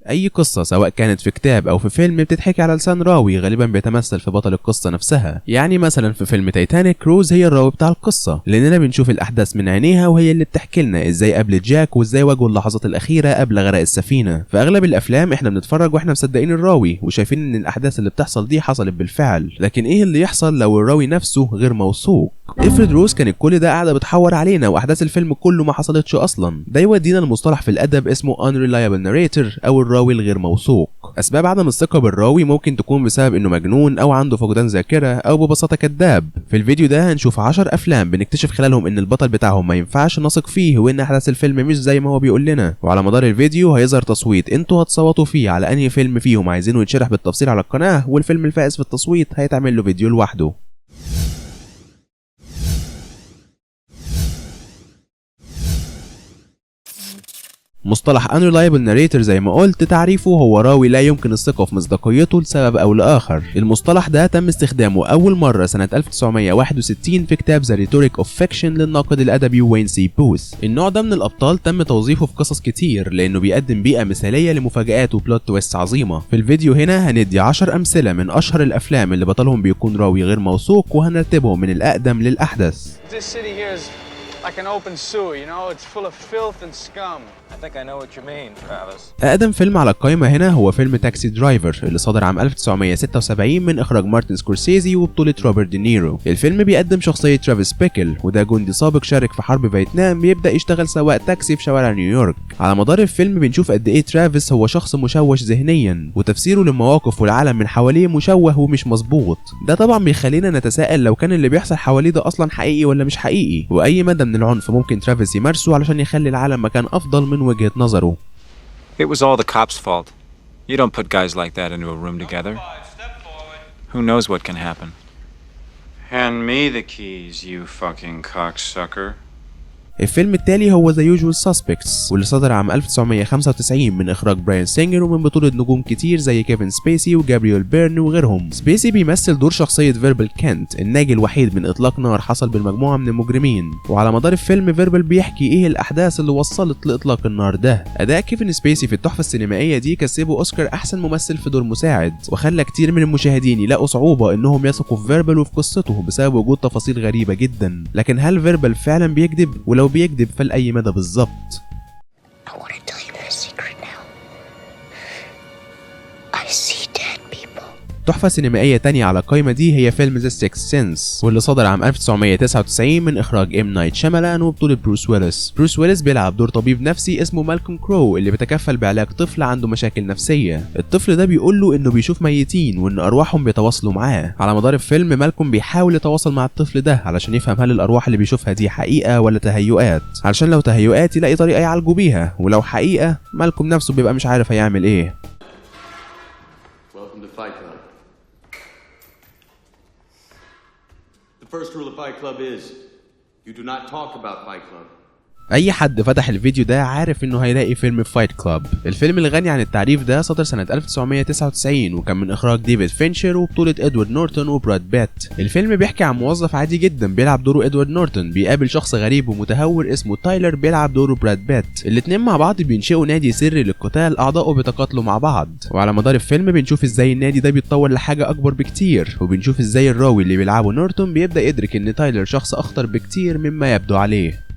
اي قصة سواء كانت في كتاب او في فيلم بتتحكي على لسان راوي غالبا بيتمثل في بطل القصة نفسها. يعني مثلا في فيلم تايتانيك روز هي الراوي بتاع القصة، لاننا بنشوف الاحداث من عينيها وهي اللي بتحكي لنا ازاي قابلت جاك وازاي واجهوا اللحظات الاخيرة قبل غرق السفينة. في اغلب الافلام احنا بنتفرج واحنا مصدقين الراوي وشايفين ان الاحداث اللي بتحصل دي حصلت بالفعل، لكن ايه اللي يحصل لو الراوي نفسه غير موثوق؟ افرض روز كانت كل ده قاعدة بتحور علينا واحداث الفيلم كله ما حصلتش اصلا. ده يودينا لمصطلح في الادب اسمه unreliable narrator او الراوي الغير موثوق. اسباب عدم الثقة بالراوي ممكن تكون بسبب انه مجنون او عنده فقدان ذاكره او ببساطة كذاب. في الفيديو ده هنشوف 10 افلام بنكتشف خلالهم ان البطل بتاعهم ما ينفعش نثق فيه وان احداث الفيلم مش زي ما هو بيقول لنا. وعلى مدار الفيديو هيظهر تصويت انتوا هتصوتوا فيه على انهي فيلم فيهم عايزينه يتشرح بالتفصيل على القناة، والفيلم الفائز في التصويت هيتعمل له فيديو لوحده. مصطلح unreliable narrator زي ما قلت تعريفه هو راوي لا يمكن الثقة في مصداقيته لسبب أو لآخر. المصطلح ده تم استخدامه أول مرة سنة 1961 في كتاب The Rhetoric of Fiction للناقد الأدبي وين سي بوث. النوع ده من الأبطال تم توظيفه في قصص كتير لأنه بيقدم بيئة مثالية لمفاجآت و plot twist عظيمة. في الفيديو هنا هندي 10 أمثلة من أشهر الأفلام اللي بطلهم بيكون راوي غير موثوق، وهنرتبهم من الأقدم للأحدث. Like an open sewer, you know, it's full of filth and scum. I think I know what you mean, Travis. أقدم فيلم على القائمة هنا هو فيلم Taxi Driver اللي صدر عام 1976 من إخراج مارتن سكورسيزي وبطولة روبرت دينيرو. الفيلم بيقدم شخصية ترافيس بيكل، وده جندي سابق شارك في حرب فيتنام بيبدأ يشتغل سواق تاكسي في شوارع نيويورك. على مدار الفيلم بنشوف قد إيه ترافيس هو شخص مشوش ذهنيا، وتفسيره للمواقف والعالم من حواليه مشوه ومش مظبوط. ده طبعا بيخلينا نتساءل لو كان اللي بيحصل حواليه ده أصلا حقيقي ولا مش حقيقي، وأي مدى من العنف ممكن ترافيس يمارسه علشان يخلي العالم مكان أفضل من وجهة نظره. It was all the cops' fault. You don't put guys like that into a room together. Who knows what can happen? Hand me the keys, you fucking cocksucker. الفيلم التالي هو The Usual Suspects واللي صدر عام 1995 من إخراج براين سينجر ومن بطولة نجوم كتير زي كيفن سبيسي وجابرييل بيرن وغيرهم. سبيسي بيمثل دور شخصية فيربل كنت، الناجي الوحيد من إطلاق نار حصل بالمجموعة من المجرمين. وعلى مدار الفيلم فيربل بيحكي إيه الأحداث اللي وصلت لإطلاق النار ده. أداء كيفن سبيسي في التحفة السينمائية دي كسبه أوسكار أحسن ممثل في دور مساعد، وخلى كتير من المشاهدين يلاقوا صعوبة إنهم يثقوا في فيربل وفي قصته بسبب وجود تفاصيل غريبة جدا. لكن هل فيربل فعلا بيكذب؟ ولو بيكذب فلأي مدى بالظبط؟ I want to tell you a secret now. I see dead people. تحفة سينمائية تانية على القائمة دي هي فيلم The Sixth Sense واللي صدر عام 1999 من إخراج إم نايت شيامالان وبطولة بروس ويلس. بروس ويلس بيلعب دور طبيب نفسي اسمه مالكوم كرو اللي بيتكفل بعلاج طفل عنده مشاكل نفسية. الطفل ده بيقول له إنه بيشوف ميتين وإن أرواحهم بيتواصلوا معاه. على مدار الفيلم مالكوم بيحاول يتواصل مع الطفل ده علشان يفهم هل الأرواح اللي بيشوفها دي حقيقة ولا تهيؤات، علشان لو تهيؤات يلاقي طريقة يعالجه بيها، ولو حقيقة مالكوم نفسه بيبقى مش عارف هيعمل إيه. Welcome to Fight Club. The first rule of Fight Club is you do not talk about Fight Club. اي حد فتح الفيديو ده عارف انه هيلاقي فيلم Fight Club. الفيلم الغني عن التعريف ده صدر سنة 1999 وكان من اخراج ديفيد فينشر وبطولة ادوارد نورتون وبراد بيت. الفيلم بيحكي عن موظف عادي جدا بيلعب دوره ادوارد نورتون بيقابل شخص غريب ومتهور اسمه تايلر بيلعب دوره براد بيت. الاتنين مع بعض بينشئوا نادي سري للقتال اعضائه بيتقاتلوا مع بعض. وعلى مدار الفيلم بنشوف ازاي النادي ده بيتطور لحاجة اكبر بكتير، وبنشوف ازاي الراوي اللي بيلعبه نورتون بيبدأ يدرك ان تايلر شخص اخطر بكتير مما يبدو عليه.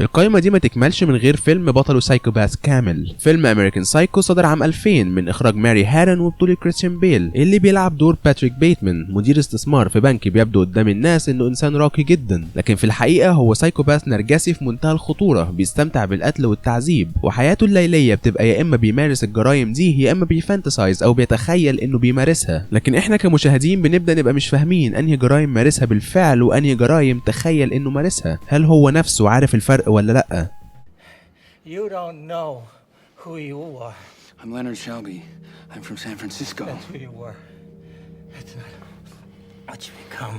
القائمة دي ما تكملش من غير فيلم بطلة psychopath كامل. فيلم American Psycho صدر عام 2000 من إخراج ماري هارن وبطولة كريستيان بيل اللي بيلعب دور باتريك بيتمان، مدير استثمار في بنك بيبدو قدام الناس إنه إنسان راقي جدا، لكن في الحقيقة هو psychopath نرجسي في منتهى الخطورة، بيستمتع بالقتل والتعذيب، وحياته الليلية بتبقى يا إما بيمارس الجرايم دي يا إما بي fantasize أو بيتخيل إنه بيمارسها. لكن إحنا كمشاهدين بنبدأ نبقى مش فاهمين أنهي جرايم مارسها بالفعل وأنهي جرايم تخيل إنه مارسها، هل هو نفسه عارف الفرق ولا لأ؟ You don't know who you are. I'm Leonard Shelby. I'm from San Francisco. That's who you were. That's not what you become.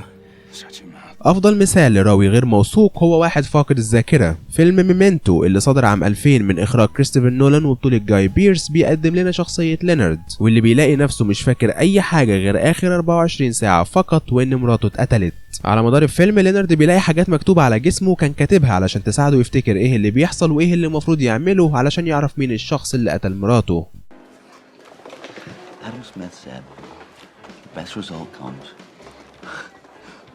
أفضل مثال لراوي غير موثوق هو واحد فاقد الذاكرة. فيلم ميمنتو اللي صدر عام 2000 من إخراج كريستوفر نولان وبطولة جاي بيرس بيقدم لنا شخصية لينارد، واللي بيلاقي نفسه مش فاكر أي حاجة غير آخر 24 ساعة فقط، وإن مراته اتقتلت. على مدار الفيلم لينارد بيلاقي حاجات مكتوبة على جسمه كان كاتبها علشان تساعده يفتكر إيه اللي بيحصل وإيه اللي المفروض يعمله علشان يعرف مين الشخص اللي قتل مراته. Adam Smith said, the best result comes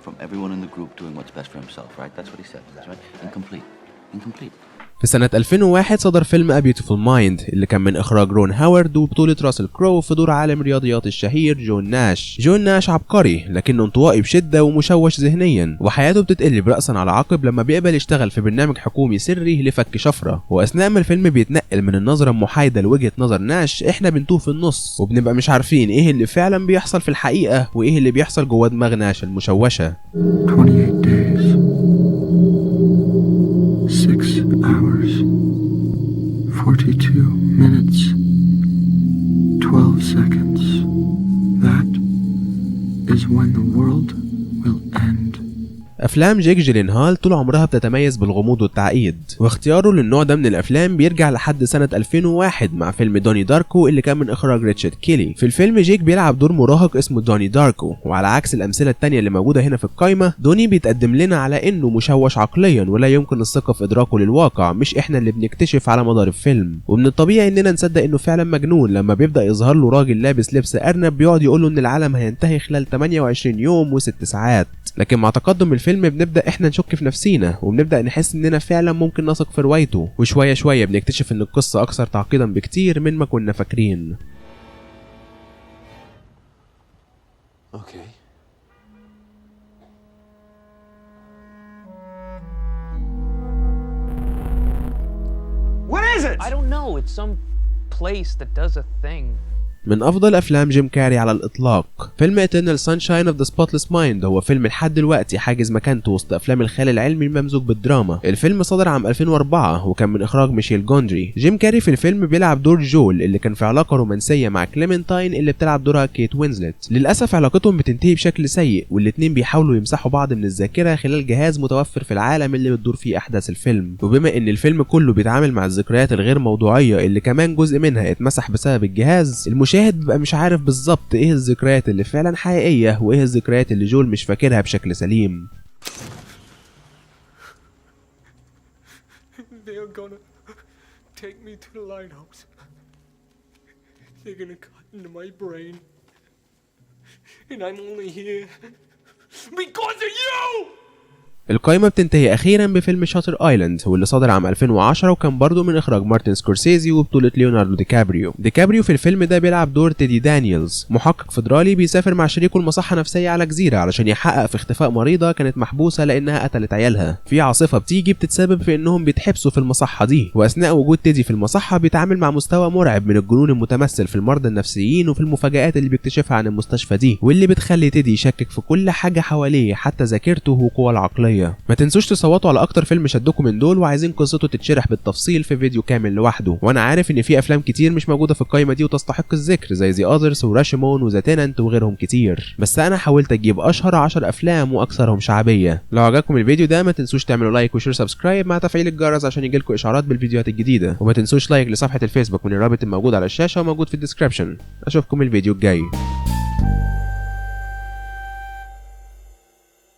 from everyone in the group doing what's best for himself, right? That's what he said. That's right. Incomplete. Incomplete. في سنة 2001 صدر فيلم A Beautiful Mind اللي كان من إخراج رون هاورد وبطولة راسل كرو في دور عالم رياضيات الشهير جون ناش. جون ناش عبقري لكنه انطوائي بشدة ومشوش ذهنيا، وحياته بتتقلب رأسا على عقب لما بيقبل يشتغل في برنامج حكومي سري لفك شفرة. وأثناء ما الفيلم بيتنقل من النظرة المحايدة لوجهة نظر ناش، احنا بنتوه في النص وبنبقى مش عارفين ايه اللي فعلا بيحصل في الحقيقة وايه اللي بيحصل جوه دماغ ناش المشوشة. 28 days. 6 hours, 42 minutes, 12 seconds. That is when the world will end. أفلام جيك جيلينهال طول عمرها بتتميز بالغموض والتعقيد، واختياره للنوع ده من الأفلام بيرجع لحد سنة 2001 مع فيلم دوني داركو اللي كان من إخراج ريتشارد كيلي. في الفيلم جيك بيلعب دور مراهق اسمه دوني داركو، وعلى عكس الأمثلة التانية اللي موجودة هنا في القايمة، دوني بيتقدم لنا على إنه مشوش عقليا ولا يمكن الثقة في إدراكه للواقع، مش إحنا اللي بنكتشف على مدار الفيلم. ومن الطبيعي إننا نصدق إنه فعلا مجنون لما بيبدأ يظهر له راجل لابس لبس أرنب بيقعد يقول له إن العالم هينتهي خلال 28 يوم و6 ساعات. لكن مع تقدم الفيلم بنبدأ احنا نشك في نفسينا، وبنبدأ نحس اننا فعلا ممكن نثق في روايته، وشوية شوية بنكتشف ان القصة اكثر تعقيدا بكتير من ما كنا فاكرين. Okay. What is it? I don't know. It's some place that does a thing. من أفضل أفلام جيم كاري على الإطلاق فيلم Eternal Sunshine of the Spotless Mind. هو فيلم لحد دلوقتي حاجز مكانته وسط أفلام الخيال العلمي الممزوج بالدراما. الفيلم صدر عام 2004 وكان من إخراج ميشيل جوندري. جيم كاري في الفيلم بيلعب دور جول اللي كان في علاقة رومانسية مع كليمنتاين اللي بتلعب دورها كيت وينزلت. للأسف علاقتهم بتنتهي بشكل سيء، والاتنين بيحاولوا يمسحوا بعض من الذاكرة خلال جهاز متوفر في العالم اللي بتدور فيه أحداث الفيلم. وبما إن الفيلم كله بيتعامل مع الذكريات الغير موضوعية اللي كمان جزء منها اتمسح بسبب الجهاز، المشاهد بيبقى مش عارف بالظبط ايه الذكريات اللي فعلا حقيقية وايه الذكريات اللي جول مش فاكرها بشكل سليم. They're gonna take me to the lighthouse. They're gonna cut into my brain. And I'm only here because of you! القائمة بتنتهي أخيرا بفيلم شاتر آيلاند واللي صدر عام 2010 وكان برضه من إخراج مارتن سكورسيزي وبطولة ليوناردو ديكابريو. ديكابريو في الفيلم ده بيلعب دور تيدي دانييلز، محقق فيدرالي بيسافر مع شريكه المصحة نفسية على جزيرة علشان يحقق في اختفاء مريضة كانت محبوسة لأنها قتلت عيالها. في عاصفة بتيجي بتتسبب في إنهم بيتحبسوا في المصحة دي، وأثناء وجود تيدي في المصحة بيتعامل مع مستوى مرعب من الجنون المتمثل في المرضى النفسيين وفي المفاجآت اللي بيكتشفها عن المستشفى دي، واللي بتخلي تيدي يشكك في كل حاجة حواليه حتى ذاكرته وقواه العقلية. ما تنسوش تصوتوا على اكتر فيلم شدكم من دول وعايزين قصته تتشرح بالتفصيل في فيديو كامل لوحده. وانا عارف ان في افلام كتير مش موجوده في القايمه دي وتستحق الذكر زي The Others وراشيمون و The Tenant وغيرهم كتير، بس انا حاولت اجيب اشهر 10 افلام واكثرهم شعبيه. لو عجبكم الفيديو ده ما تنسوش تعملوا like و share subscribe مع تفعيل الجرس عشان يجيلكم اشعارات بالفيديوهات الجديده، وما تنسوش like لصفحه الفيسبوك من الرابط الموجود على الشاشه وموجود في ال description. اشوفكم الفيديو الجاي.